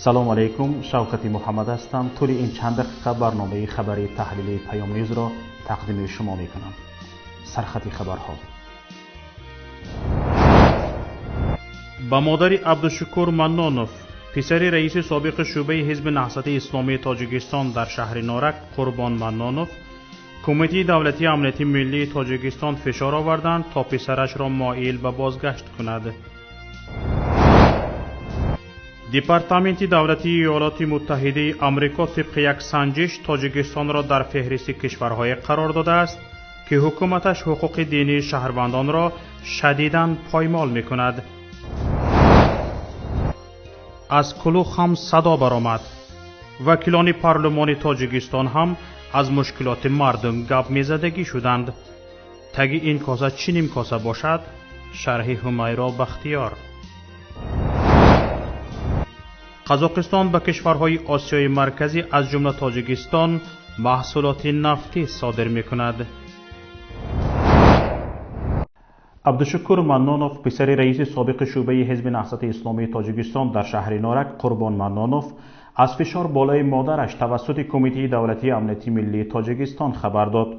Салом алейкум, Шавкати Муҳаммад ҳастам. Тӯли ин чанд дақиқа барномаи хабарии таҳлилии Паём Ньюзро тақдими шумо мекунам. Сархати хабарҳо. Ба модари Абдушукур Маннонов, писари раиси собиқи шӯъбаи ҳизби Наҳзати Исломии Тоҷикистон дар шаҳри Норак Қурбон Маннонов, Кумитаи давлатии амнияти миллии Тоҷикистон фишор оварданд, то писарашро моил ба бозгашт кунад. Департаменти давлатии Иёлоти Муттаҳидаи Амрико тибқи як санҷиш Тоҷикистонро дар феҳристи кишварҳое қарор додааст, ки ҳукуматаш ҳуқуқи динии шаҳрвандонро шадидан поймол мекунад. Аз кулух ҳам садо баромад. Вакилони парлумони Тоҷикистон ҳам аз мушкилоти мардум гап мезадагӣ шуданд. Таги ин коса чӣ ним коса бошад? Шарҳи Ҳумайро Бахтиёр. Қазоқистон ба кишварҳои Осиёи Марказӣ аз ҷумла Тоҷикистон маҳсулоти нафтӣ содир мекунад. Абдушукур Маннонов, писари раиси собиқи шӯъбаи ҳизби Наҳзати Исломии Тоҷикистон дар шаҳри Норак Қурбон Маннонов аз фишор болои модараш тавассути Кумитаи давлатии амнияти миллии Тоҷикистон хабар дод.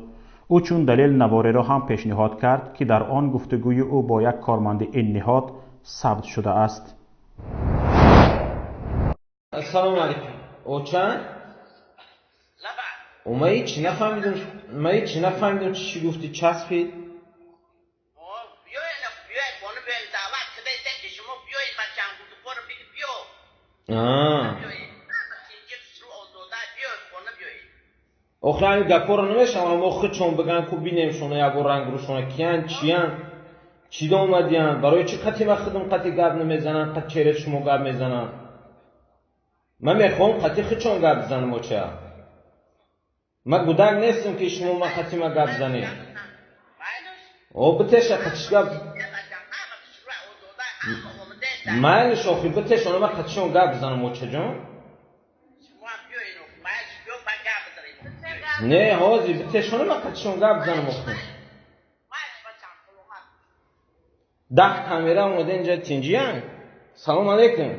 Ӯ чун далел навореро ҳам пешниҳод кард, ки дар он гуфтугӯи ӯ бо як корманди ин ниҳод сабт шудааст. Ассалому алайкум. Оча? Ма ҳечи нафаҳмидум, ма ҳечи нафаҳмидум, чӣ гуфтӣ, часпид. Охир ҳамин гапҳоро намешавам, мо худшон биган ку бинем шуно ягон рангрӯшона киян, чиян, чида омадиян, барои чӣ қати ма худам қати гап намезанам, қати через шумо гап мезанам. Ман мехоҳам қати худшон гап бизанам, оча. Ман гудак нестам, ки шумо ма қати ма гап занед. О, битеша қатиш гап. Майлиш, охи битешона ма қатишон гап бизанам, очаҷон. Не, ҳозир битешона ма қатишон гап бизанам, охи. 10 камера омада инҷа тинҷиян. Салом алейкум.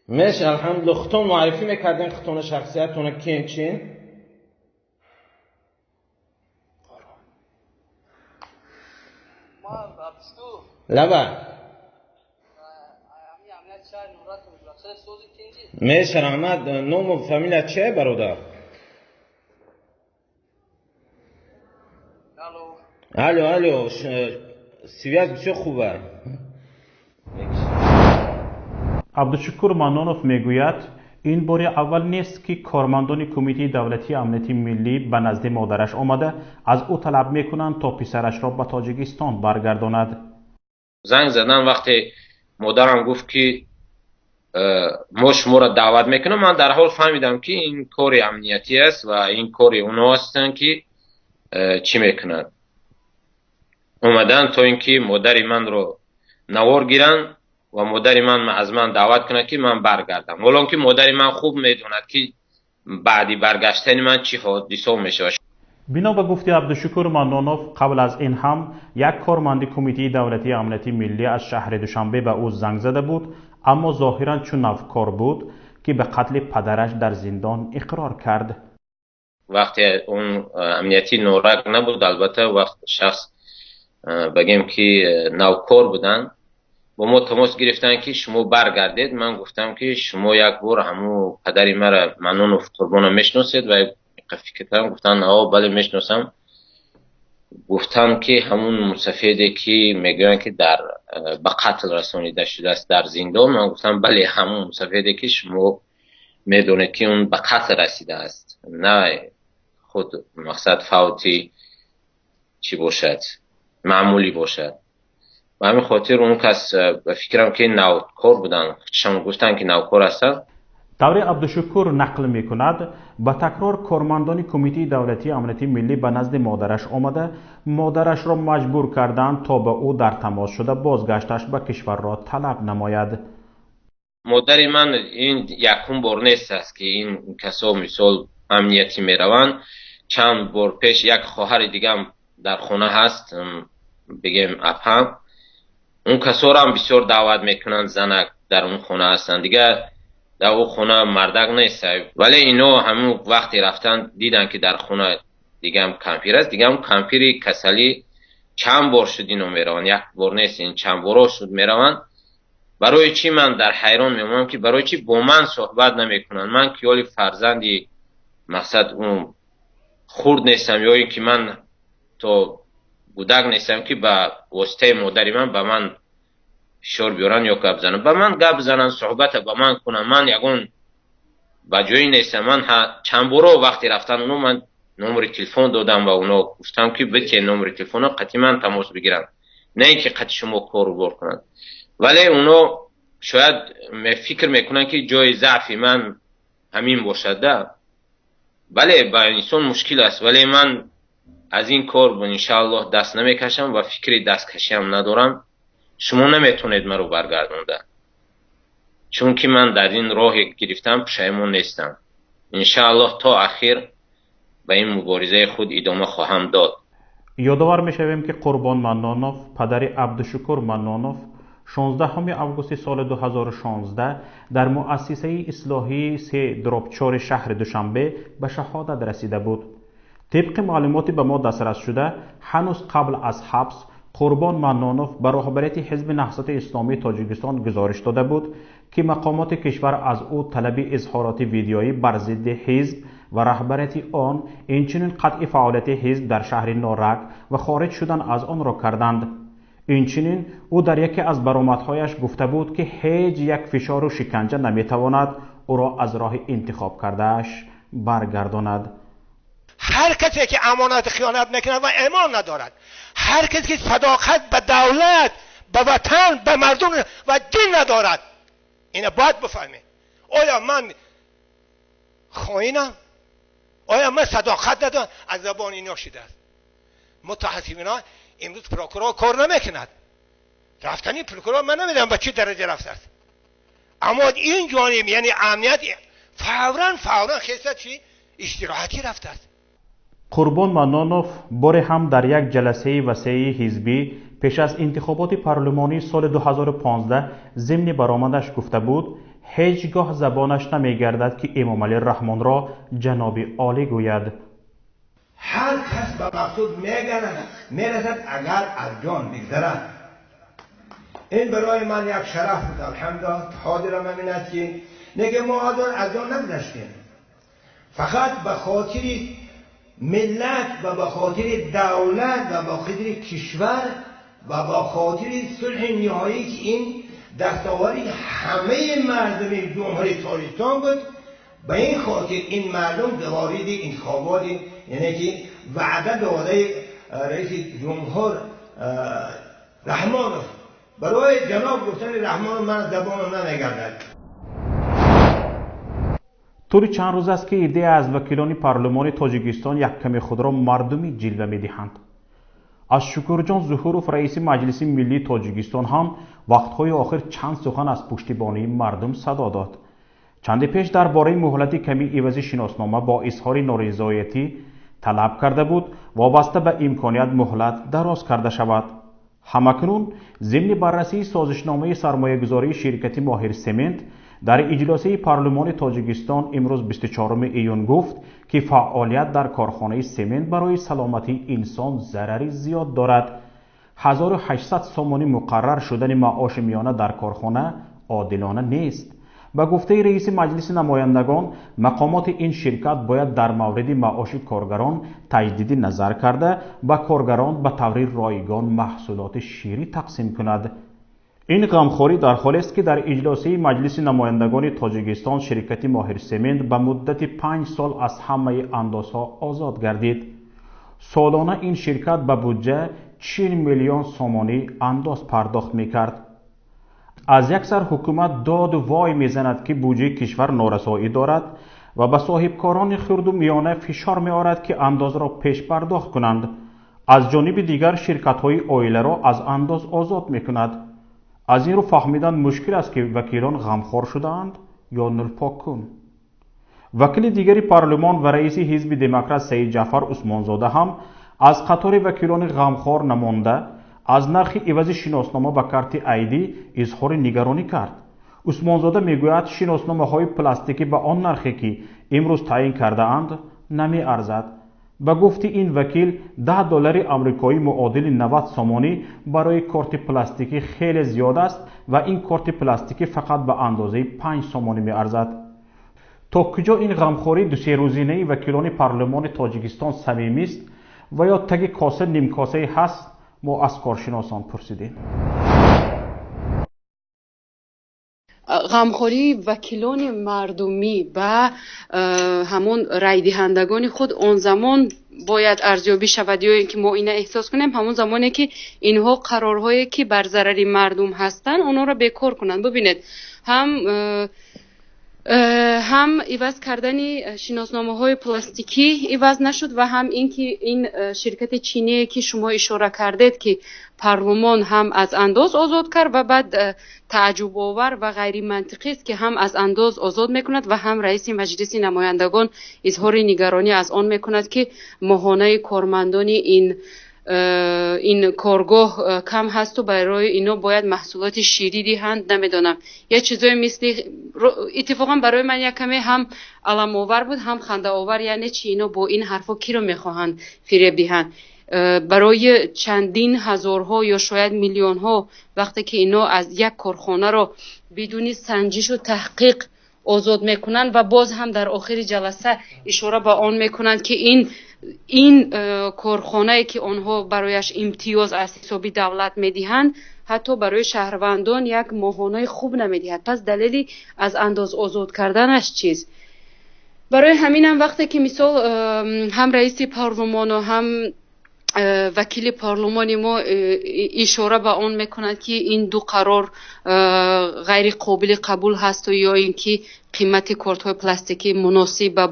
Меш, алҳамдулилла, худтон муаррифӣ мекардем, худтона шахсиятона кем чин? Лаба. Меш, раҳмат, ному фамилия чие, бародар? Алло, алло, связь бисёр хуба. Абдушукур Маннонов мегӯяд, ин бори аввал нест, ки кормандони Кумитаи давлатии амнияти миллӣ ба назди модараш омада аз ӯ талаб мекунанд, то писарашро ба Тоҷикистон баргардонад. Занг задан вақте модарам гуфт, ки мо шуморо даъват мекунам, ман дарҳол фаҳмидам, ки ин кори амниятӣ аст ва ин кори онҳо ҳастанд, ки чӣ мекунанд. Омадан то ин ки модари манро навор гиранд ва модари ман аз ман даъват кунад, ки ман баргардам. Ҳолон ки модари ман хуб медонад, ки баъди баргаштани ман чӣ ҳодисо мешавад. Бино ба гуфти Абдушукур Маннонов, қабл аз ин ҳам як корманди Кумитаи давлатии амнияти миллӣ аз шаҳри Душанбе ба ӯ занг зада буд, аммо зоҳиран чун навкор буд, ки ба қатли падараш дар зиндон иқрор кард. Вақте он амнияти Норак набуд, албатта вақт шахс бигем, ки навкор буданд, бо мо тамос гирифтанд, ки шумо баргардед. Ман гуфтам, ки шумо як бор ҳамун падари мара Маннонов Қурбонро мешиносед ва фикр кардам, гуфтанд, о, бале, мешиносам. Гуфтам, ки ҳамун мусафеде, ки мегӯянд, ки дар ба қатл расонида шудааст дар зиндон. Ман гуфтам, бале, ҳамун мусафеде, ки шумо медонед, ки он ба қатл расидааст, на худ мақсад фавти чӣ бошад, маъмулӣ бошад. Ба ҳамин хотир он кас ба фикрам, ки навкор буданд, худшон гуфтанд, ки навкор ҳастанд. Тавре Абдушукур нақл мекунад, ба такрор кормандони Кумитаи давлатии амнияти миллӣ ба назди модараш омада, модарашро маҷбур карданд, то ба ӯ дар тамос шуда бозгашташ ба кишварро талаб намояд. Модари ман ин якум бор нест аст, ки ин касо мисол амниятӣ мераванд. Чанд бор пеш як хоҳари дигам дар хона ҳаст, бигем апам, он касоро ҳам бисёр даъват мекунанд, занак Дар он хона ҳастанд, дигар дар он хона мардак нест. Вале ино ҳамун вақте рафтан, диданд, ки дар хона дигаам кампир аст. Дигаам кампири касалӣ чанд бор шуд, ино мераванд, як бор нест, ин чанд боро шуд мераванд. Барои чӣ ман дар ҳайрон мемонам, ки барои чӣ бо ман суҳбат намекунанд? Ман ки ҳоли фарзанди мақсад хурд нестам ё ин ки ман то кӯдак нестам, ки ба воситаи модари ман ба ман фишор биёранд ё гап зананд. Ба ман гап зананд, суҳбата ба ман кунанд. Ман ягон ба ҷоӣ нестам. Ман чанд боро вақте рафтан оно, ман номери телефон додам ва оно гуфтам, ки бите номери телефона, қати ман тамос бигиранд, на ин ки қати шумо кору бор кунанд. Вале оно шояд фикр мекунанд, ки ҷои заъфи ман ҳамин бошад да. Бале, ба инсон мушкил аст, вале ман аз ин кор, иншааллоҳ, даст намекашам ва фикри дасткашиам надорам. Шумо наметавонед маро баргардонда, чунки ман дар ин роҳе гирифтам пушаймон нестам. Иншааллоҳ, то ахир ба ин муборизаи худ идома хоҳам дод. Ёдовар мешавем, ки Қурбон Маннонов, падари Абдушукур Маннонов, 16 августи соли 2016 дар муассисаи ислоҳии 3/4 шаҳри Душанбе ба шаҳодат расида буд. Тибқи маълумоти ба мо дастрас шуда, ҳанӯз қабл аз ҳабс Қурбон Маннонов ба роҳбарияти Ҳизби Наҳзати Исломии Тоҷикистон гузориш дода буд, ки мақомоти кишвар аз ӯ талаби изҳороти видеоӣ бар зидди ҳизб ва раҳбарияти он, инчунин қатъи фаъолияти ҳизб дар шаҳри Норак ва хориҷ шудан аз онро карданд. Инчунин ӯ дар яке аз баромадҳояш гуфта буд, ки ҳеҷ як фишору шиканҷа наметавонад ӯро аз роҳи интихоб кардааш баргардонад. Ҳар касе ки амонат хиёнат мекунад ва имон надорад, ҳар касе ки садоқат ба давлат, ба ватан, ба мардум ва дин надорад, ина бояд бифаҳмед. Оё ман хоинам? Оё ман садоқат надорам? Аз забони ино шидааст. Мутаассифона, имрӯз прокурор кор намекунад. Рафтани прокурор ман намедонам, ба чӣ дараҷа рафтааст, аммо ин ҷониб, яъне амният, фавран фавран хеста чи истироҳатӣ рафтааст. Қурбон Маннонов боре ҳам дар як ҷаласаи васеи ҳизбӣ пеш аз интихоботи парлумонии соли 2015 зимни баромадаш гуфта буд, ҳеҷ гоҳ забонаш намегардад, ки Эмомалӣ Раҳмонро ҷаноби олӣ гӯяд. Ҳар кас ба мақсуд мерасад, агар аз ҷон бигзарад. Ин барои ман як шараф буд. Алҳамдулилла, ҳозирам ҳамин аст, ки неки мо аз ҷон нагузаштем, фақат ба хотири миллат ва ба хотири давлат ва ба хотири кишвар ва ба хотири сулҳи ниҳоӣ, ки ин дастовари ҳамаи мардуми Ҷумҳурии Тоҷикистон буд. Ба ин хотир ин мардум вориди интихоботи, яъне ки ваъда додаи раиси ҷумҳур Раҳмонов, барои ҷаноб гуфтани Раҳмонов ман забонам намегардад. Тӯли чанд рӯз аст, ки иддае аз вакилони парлумони Тоҷикистон як каме худро мардумӣ ҷилва медиҳанд. Аз Шукурҷон Зуҳуров, раиси Маҷлиси миллии Тоҷикистон, ҳам вақтҳои охир чанд сухан аз пуштибонии мардум садо дод. Чанде пеш дар бораи муҳлати ками ивази шиноснома бо изҳори норизоятӣ талаб карда буд, вобаста ба имконият муҳлат дароз карда шавад. Ҳамакнун зимни баррасии созишномаи сармоягузории ширкати Моҳирсемент дар иҷлосияи парлумони Тоҷикистон имрӯз, 24 июн, гуфт, ки фаъолият дар корхонаи семент барои саломатии инсон зарари зиёд дорад, 1800 сомонӣ муқаррар шудани маоши миёна дар корхона одилона нест. Ба гуфтаи раиси Маҷлиси намояндагон, мақомоти ин ширкат бояд дар мавриди маоши коргарон таҷдиди назар карда, ба коргарон ба таври ройгон маҳсулоти ширӣ тақсим кунад. Ин ғамхорӣ дар ҳолест, ки дар иҷлосияи Маҷлиси намояндагони Тоҷикистон ширкати Моҳирсемент ба муддати 5 сол аз ҳамаи андозҳо озод гардид. Солона ин ширкат ба буҷа 40 миллион сомонӣ андоз пардохт мекард. Аз як сар ҳукумат доду вой мезанад, ки буҷаи кишвар норасоӣ дорад, ва ба соҳибкорони хурду миёна фишор меорад, ки андозро пешпардохт кунанд, аз ҷониби дигар ширкатҳои оиларо аз андоз озод мекунад. Аз ин рӯ фаҳмидан мушкил аст, ки вакилон ғамхор шудаанд ё нулпоккун. Вакили дигари парлумон ва раиси Ҳизби Демократ Саидҷаъфар Усмонзода ҳам аз қатори вакилони ғамхор намонда, аз нархи ивази шиноснома ба карти айдӣ изҳори нигаронӣ кард. Усмонзода мегӯяд, шиносномаҳои пластикӣ ба он нархе ки имрӯз таъин кардаанд намеарзад. Ба гуфти ин вакил, 10 доллари амрикоӣ муодили 90 сомонӣ барои корти пластикӣ хеле зиёд аст ва ин корти пластикӣ фақат ба андозаи 5 сомонӣ меарзад. То куҷо ин ғамхории дусерӯзинаи вакилони парлумони Тоҷикистон самимист ва ё таги коса нимкосае ҳаст, мо аз коршиносон пурсидем. Ғамхории вакилони мардумӣ ба ҳамон райдиҳандагони худ он замон бояд арзёбӣ шавад, ё ин ки мо ина эҳсос кунем ҳамон замоне ки инҳо қарорҳое ки бар зарари мардум ҳастанд онҳоро бекор кунанд. Бубинед, ҳам иваз кардани шиносномаҳои пластикӣ иваз нашуд ва ҳам ин ки ин ширкати чиние ки шумо ишора кардед, ки парлумон ҳам аз андоз озод кард ва баъд тааҷҷубовар ва ғайримантиқист ки ҳам аз андоз озод мекунад ва ҳам раиси маҷлиси намояндагон изҳори нигаронӣ аз он мекунад, ки моҳонаи кормандони ин коргоҳ кам ҳасту барои ино бояд маҳсулоти ширӣ диҳанд. Намедонам, як чизое мисли иттифоқан барои ман як каме ҳам аламовар буд, ҳам хандаовар. Яъне чи ино бо ин ҳарфҳо киро мехоҳанд фиреб диҳанд? Барои чандин ҳазорҳо ё шояд миллионҳо вақте ки ино аз як корхонаро бидуни санҷишу таҳқиқ озод мекунанд ва боз ҳам дар охири ҷаласа ишора ба он мекунанд, ки ин корхонае ки онҳо барояш имтиёз аз ҳисоби давлат медиҳанд, ҳатто барои шаҳрвандон як моҳонаи хуб намедиҳад. Пас далели аз андоз озод карданаш чист? Барои ҳаминам вақте ки мисол ҳам раиси парлумону ҳам вакили парлумони мо ишора ба он мекунанд, ки ин ду қарор ғайриқобили қабул ҳасту ё ин ки қимати кортҳои пластикӣ муносиб ба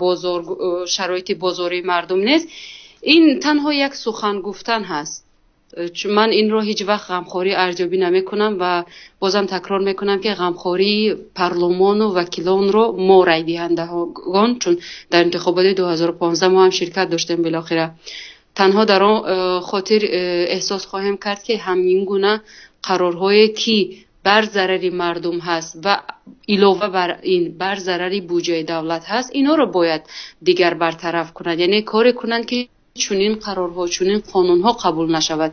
шароити бозории мардум нест, ин танҳо як сухан гуфтан ҳаст. Ман инро ҳеҷ вақт ғамхорӣ арзёбӣ намекунам ва бозам такрор мекунам, ки ғамхории парлумону вакилонро мо райдиҳандагон, чун дар интихоботи 2015 мо ҳам ширкат доштем, билохира танҳо дар он хотир эҳсос хоҳем кард, ки ҳамин гуна қарорҳое ки бар зарари мардум ҳаст ва илова бар ин бар зарари буҷаи давлат ҳаст, инҳоро бояд дигар бартараф кунанд, яъне коре кунанд, ки чунин қарорҳо, чунин қонунҳо қабул нашавад.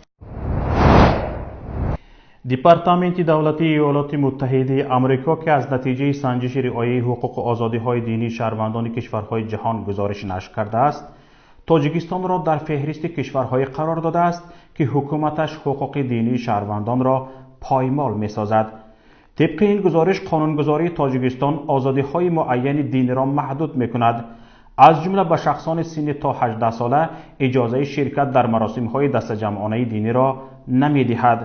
Департаменти давлатии Иёлоти Муттаҳидаи Амрико, ки аз натиҷаи санҷиши риояи ҳуқуқу озодиҳои динии шаҳрвандони кишварҳои ҷаҳон гузориш нашр кардааст, Тоҷикистонро дар феҳристи кишварҳое қарор додааст, ки ҳукуматаш ҳуқуқи динии шаҳрвандонро поймол месозад. Тибқи ин гузориш, қонунгузории Тоҷикистон озодиҳои муайяни диниро маҳдуд мекунад. Аз ҷумла ба шахсони синни то 18 сола иҷозаи ширкат дар маросимҳои дастаҷамъонаи диниро намедиҳад.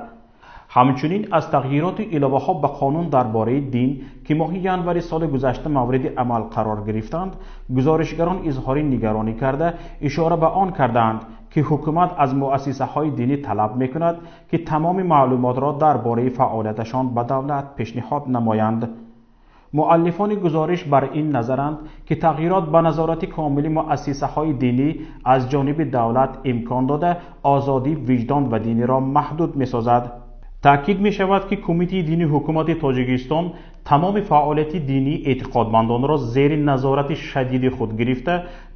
Ҳамчунин аз тағйироти иловаҳо ба қонун дар бораи дин, ки моҳи январи соли гузашта мавриди амал қарор гирифтанд, гузоришгарон изҳори нигаронӣ карда, ишора ба он кардаанд, ки ҳукумат аз муассисаҳои динӣ талаб мекунад, ки тамоми маълумотро дар бораи фаъолияташон ба давлат пешниҳод намоянд. Муаллифони гузориш бар ин назаранд, ки тағйирот ба назорати комили муассисаҳои динӣ аз ҷониби давлат имкон дода, озодии виҷдон ва диниро маҳдуд месозад. Таъкид мешавад, ки Кумитаи дини ҳукумати Тоҷикистон тамоми фаъолияти динии эътиқодмандонро зери назорати шадиди худ гирифта,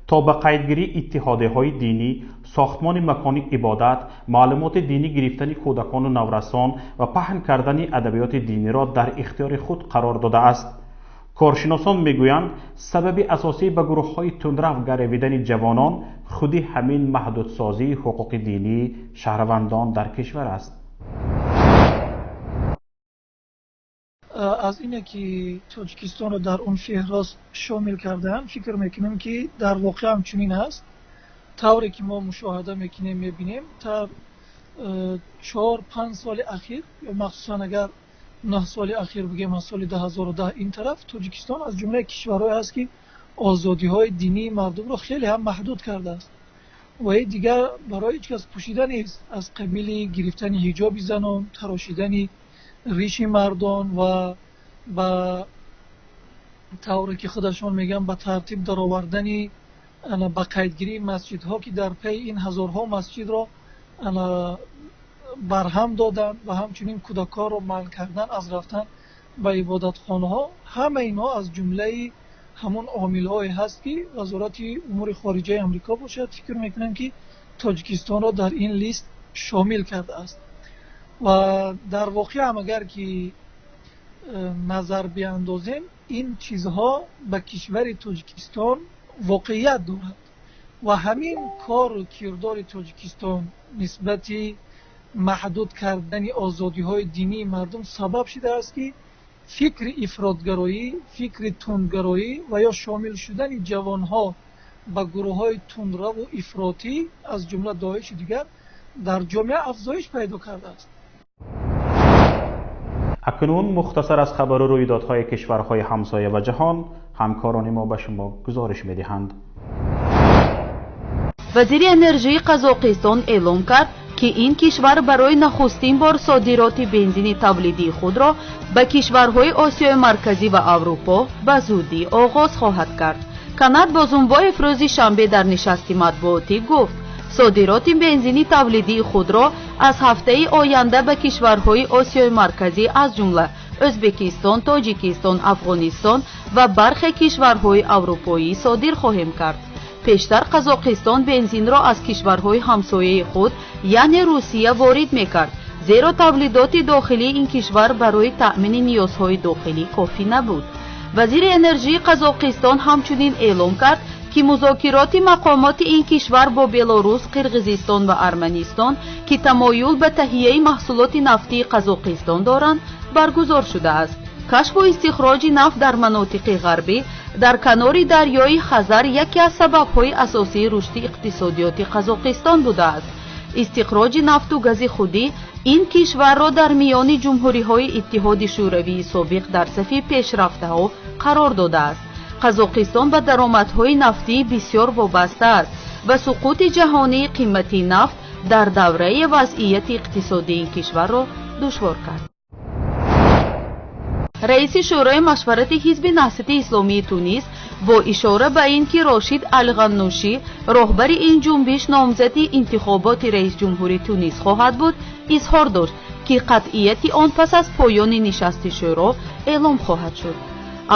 то ба қайдгирии иттиҳодияҳои динӣ, сохтмони макони ибодат, маълумоти динӣ гирифтани кӯдакону наврасон ва паҳн кардани адабиёти диниро дар ихтиёри худ қарор додааст. Коршиносон мегӯянд, сабаби асосӣ ба гурӯҳҳои тундрав гаравидани ҷавонон худи ҳамин маҳдудсозии ҳуқуқи динии шаҳрвандон дар кишвар аст. Аз ине ки Тоҷикистонро дар он феҳрист шомил кардаанд, фикр мекунем, ки дар воқеъ ҳамчунин аст. Тавре ки мо мушоҳада мекунем, мебинем, дар 4-5 соли ахир, ё махсусан агар 9 соли ахир бигем, аз соли 2010 ин тараф Тоҷикистон аз ҷумлаи кишварҳое аст, ки озодиҳои динии мардумро хеле ҳам маҳдуд кардааст ва ин дигар барои ҳеҷ кас пӯшида нест, аз қабили гирифтани ҳиҷоби занон, тарошидани риши мардон ва ба тавре ки худашон мегӯянд, ба тартиб даровардани ба қайдгирии масҷидҳо, ки дар пайи ин ҳазорҳо масҷидро барҳам доданд ва ҳамчунин кӯдакҳоро манъ кардан аз рафтан ба ибодатхонаҳо, ҳама инҳо аз ҷумлаи ҳамон омилҳое ҳаст, ки Вазорати умури хориҷаи Амрико бошад, фикр мекунам, ки Тоҷикистонро дар ин лист шомил кардааст. Ва дар воқеъ ҳам агар ки назар биандозем, ин чизҳо ба кишвари Тоҷикистон воқеият дорад ва ҳамин кору кирдори Тоҷикистон нисбати маҳдуд кардани озодиҳои динии мардум сабаб шудааст, ки фикри ифротгароӣ, фикри тундгароӣ ва ё шомил шудани ҷавонҳо ба гурӯҳҳои тундраву ифротӣ, аз ҷумла Доишу дигар, дар ҷомеа афзоиш пайдо кардааст. Акнун мухтасар аз хабару рӯйдодҳои кишварҳои ҳамсоя ва ҷаҳон ҳамкорони мо ба шумо гузориш медиҳанд. Вазири энержии Қазоқистон эълом кард, ки ин кишвар барои нахустин бор содироти бензини тавлидии худро ба кишварҳои Осиёи Марказӣ ва Аврупо ба зудӣ оғоз хоҳад кард. Канат Бозумбоев рӯзи шанбе дар нишасти матбуотӣ гуфт, содироти бензини тавлидии худро аз ҳафтаи оянда ба кишварҳои Осиёи Марказӣ, аз ҷумла Ӯзбекистон, Тоҷикистон, Афғонистон ва бархе кишварҳои аврупоӣ содир хоҳем кард. Пештар Қазоқистон бензинро аз кишварҳои ҳамсояи худ, яъне Русия, ворид мекард, зеро тавлидоти дохилии ин кишвар барои таъмини ниёзҳои дохилӣ кофӣ набуд. Вазири энержии Қазоқистон ҳамчунин эълом кард, ки музокироти мақомоти ин кишвар бо Белорус, Қирғизистон ва Арманистон, ки тамоюл ба таҳияи маҳсулоти нафтии Қазоқистон доранд, баргузор шудааст. Кашфу истихроҷи нафт дар манотиқи ғарбӣ дар канори дарёи Хазар яке аз сабабҳои асосии рушди иқтисодиёти Қазоқистон будааст. Истихроҷи нафту гази худӣ ин кишварро дар миёни ҷумҳуриҳои Иттиҳоди Шӯравии собиқ дар сафи пешрафтаҳо қарор додааст. Қазоқистон ба даромадҳои нафтии бисёр вобаста аст ва суқути ҷаҳонии қимати нафт дар давраи вазъияти иқтисодии ин кишварро душвор кард. Раиси Шӯрои машварати Ҳизби Наҳзати Исломии Тунис бо ишора ба ин ки Рошид Алғаннушӣ, роҳбари ин ҷунбиш, номзади интихоботи раисҷумҳури Тунис хоҳад буд, изҳор дошт, ки қатъияти он пас аз поёни нишасти шӯро эълом хоҳад шуд.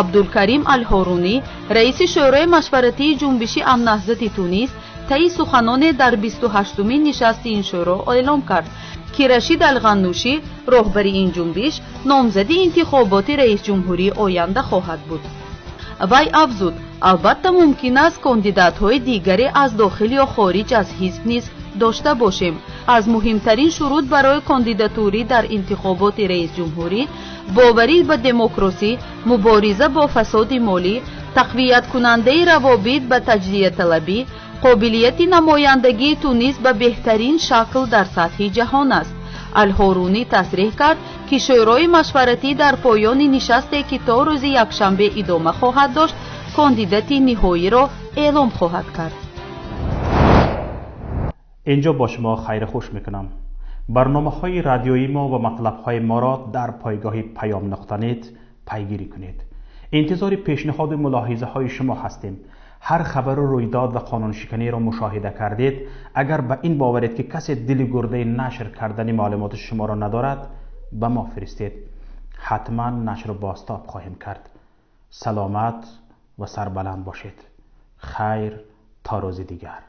Абдулкарим Алҳорунӣ, раиси Шӯрои машваратии ҷунбиши Аннаҳзати Тунис, таи суханоне дар 28-умин нишасти ин шӯро эълом кард, ки Рашид Алғаннушӣ, роҳбари ин ҷунбиш, номзади интихоботи раисҷумҳурии оянда хоҳад буд. Вай афзуд, албатта мумкин аст кандидатҳои дигаре аз дохил ё хориҷ аз ҳизб низ дошта бошем. Аз муҳимтарин шурут барои кандидатурӣ дар интихоботи раисҷумҳурӣ боварӣ ба демократӣ, мубориза бо фасоди молӣ, тақвияткунандаи равобит ба таҷзияталабӣ, қобилияти намояндагии Тунис ба беҳтарин шакл дар сатҳи ҷаҳон аст. Алҳорунӣ тасреҳ кард, ки шӯрои машваратӣ дар поёни нишасте, ки то рӯзи якшанбе идома хоҳад дошт, кандидати ниҳоиро эълом хоҳад кард. Инҷо бо шумо хайру хуш мекунам. Барномаҳои радиои мо ва матлабҳои моро дар пойгоҳи паём нуқта нет пайгирӣ кунед. Интизори пешниҳоду мулоҳизаҳои шумо ҳастем. Ҳар хабару рӯйдод ва қонуншиканиро мушоҳида кардед, агар ба ин боваред, ки касе дили гурдаи нашр кардани маълумоти шуморо надорад, ба мо фиристед. Ҳатман нашру бозтоб хоҳем кард. Саломат ва сарбаланд бошед. Хайр, то рӯзи дигар.